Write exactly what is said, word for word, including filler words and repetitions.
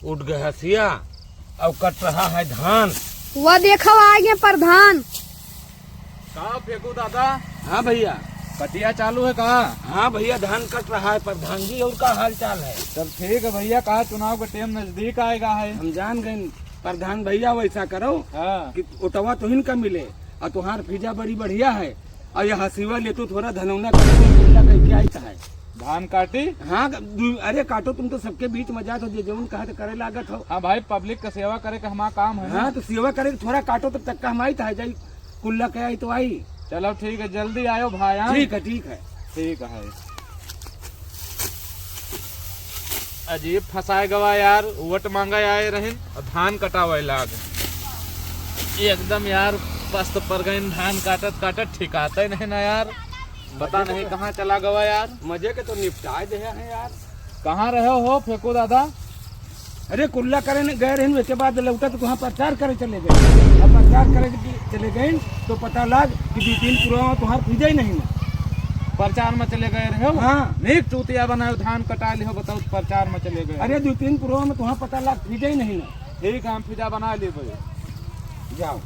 उठ गए हसिया, अब कट रहा है धान। वह देखो, आ गए प्रधान। का फेंकू दादा? हाँ भैया। कटिया चालू है का? हाँ भैया, धान कट रहा है प्रधान जी, और का हाल चाल है? सब ठीक है भैया, कहा चुनाव का टेम नजदीक आएगा है। हम जान गए प्रधान भैया, वैसा करो हाँ। कि ओटवा तुहिन का मिले, और तुहार फिजा बड़ी बढ़िया है, और ये हसीवा ले तू थोड़ा धनौना कर, तू चिंता करके आई है। धान काटी? हाँ, दू-, अरे काटो, तुम तो सबके बीच में जात हो, जे जौन कहा तो करे लागत हो। हाँ भाई, पब्लिक का सेवा करे का हमारा काम है ना। हाँ, तो सेवा करे के थोड़ा काटो, तब तक का हम आई था, जाई कुल्ला के आई तो आई। चलो ठीक है, जल्दी आयो भाई, हाँ? ठीक है, ठीक है। ठीक है। अजीब फंसाए गवा यार, वोट मांगा आए रहन और धान कटावे लाग। एकदम यार, पस्त पर गइन धान काटत काटत, ठिकाते नहीं ना यार। पता नहीं कहाँ चला गवा यार। मजे के तो निपटाए दे हैं यार। कहाँ रहे हो फेंकू दादा? अरे कुल्ला करे न गए रहन, उसके बाद लौटा तो तुहार प्रचार करे चले गए। अब प्रचार करे के चले गए तो पता लाग कि दू तीन पुरवा तुहार फिजा ही नहीं ना। प्रचार में चले गए रहे हो? हाँ। नीक चूतिया बनाए, धान कटा ले हो, बताओ प्रचार में चले गए। अरे दू तीन पुरवा में तुहार पता लाग फिजा ही नहीं ना। ठीक है, हम फिजा बना ले भाई। जाओ।